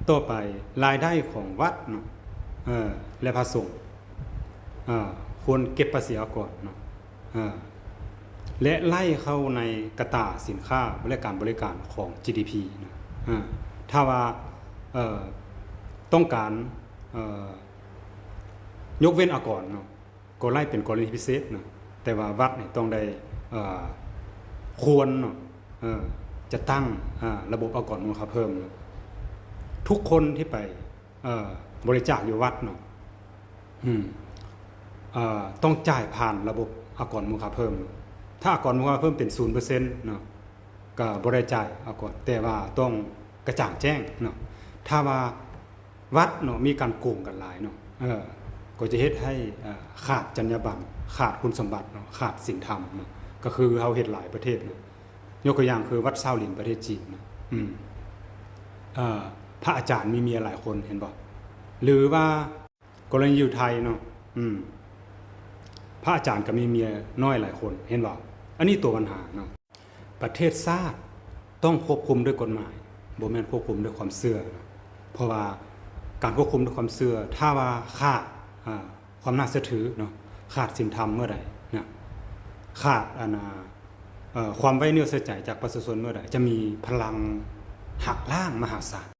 ຕໍ່ໄປ ລາຍໄດ້ຂອງວັດເນາະ ເອີ ແລະ ພະສົງ ເອີ ຄວນເກັບພາສີອາກອນເນາະ ເອີ ແລະ ໄລ່ເຂົ້າໃນກະຕາສິນຄ້າ ແລະ ການບໍລິການຂອງ ຈີດີພີ ເນາະ ເອີ ຖ້າວ່າ ເອີ ຕ້ອງການ ເອີ ຍົກເວັ້ນອາກອນເນາະ ກໍໄລ່ເປັນກໍລະນີພິເສດເນາະ ແຕ່ວ່າວັດນີ້ຕ້ອງໄດ້ ເອີ ຄວນເນາະ ເອີ ຈັດຕັ້ງ ເອີ ລະບົບອາກອນມູນຄ່າເພີ່ມເນາະ ທຸກຄົນທີ່ໄປ ເອີ ບໍລິຈາກຢູ່ວັດເນາະ ອືມ ເອີ ຕ້ອງຈ່າຍຜ່ານລະບົບອາກອນມູນຄ່າເພີ່ມເນາະ ຖ້າອາກອນມູນຄ່າເພີ່ມເປັນສູນເປີເຊັນເນາະ ກໍບໍ່ໄດ້ຈ່າຍອາກອນ ແຕ່ວ່າຕ້ອງກະຈ່າງແຈ້ງເນາະ ຖ້າວ່າວັດເນາະ ມີການໂກງກັນຫຼາຍເນາະ ເອີ ກໍຈະເຮັດໃຫ້ ເອີ ຂາດຈັນຍາບັນ ຂາດຄຸນສົມບັດເນາະ ຂາດສິນທຳເນາະ ກໍຄືເຮົາເຫັນຫຼາຍປະເທດເນາະ ຍົກຕົວຢ່າງຄືວັດຊາວຫຼິນປະເທດຈີນເນາະ ອືມ ເອີ ພະອາຈານມີເມຍຫຼາຍຄົນ ເຫັນບໍ່ ຫຼືວ່າ ກໍລະນີຢູ່ໄທເນາະ ອືມ ພະອາຈານກໍມີເມຍນ້ອຍຫຼາຍຄົນ ເຫັນບໍ່ ອັນນີ້ຕົວບັນຫາເນາະ ປະເທດຊາດຕ້ອງຄວບຄຸມດ້ວຍກົດໝາຍ ບໍ່ແມ່ນຄວບຄຸມດ້ວຍຄວາມເຊື່ອເນາະ ເພາະວ່າການຄວບຄຸມດ້ວຍຄວາມເຊື່ອ ຖ້າວ່າຂາດ ອາ ຄວາມໜ້າເຊື່ອຖືເນາະ ຂາດສິນທຳເມື່ອໃດນະ ຂາດ ອັນນາ ເອີ ຄວາມໄວ້ເນື້ອເຊື່ອໃຈຈາກປະຊາຊົນເມື່ອໃດ ຈະມີພະລັງຫັກລ້າງມະຫາສານ.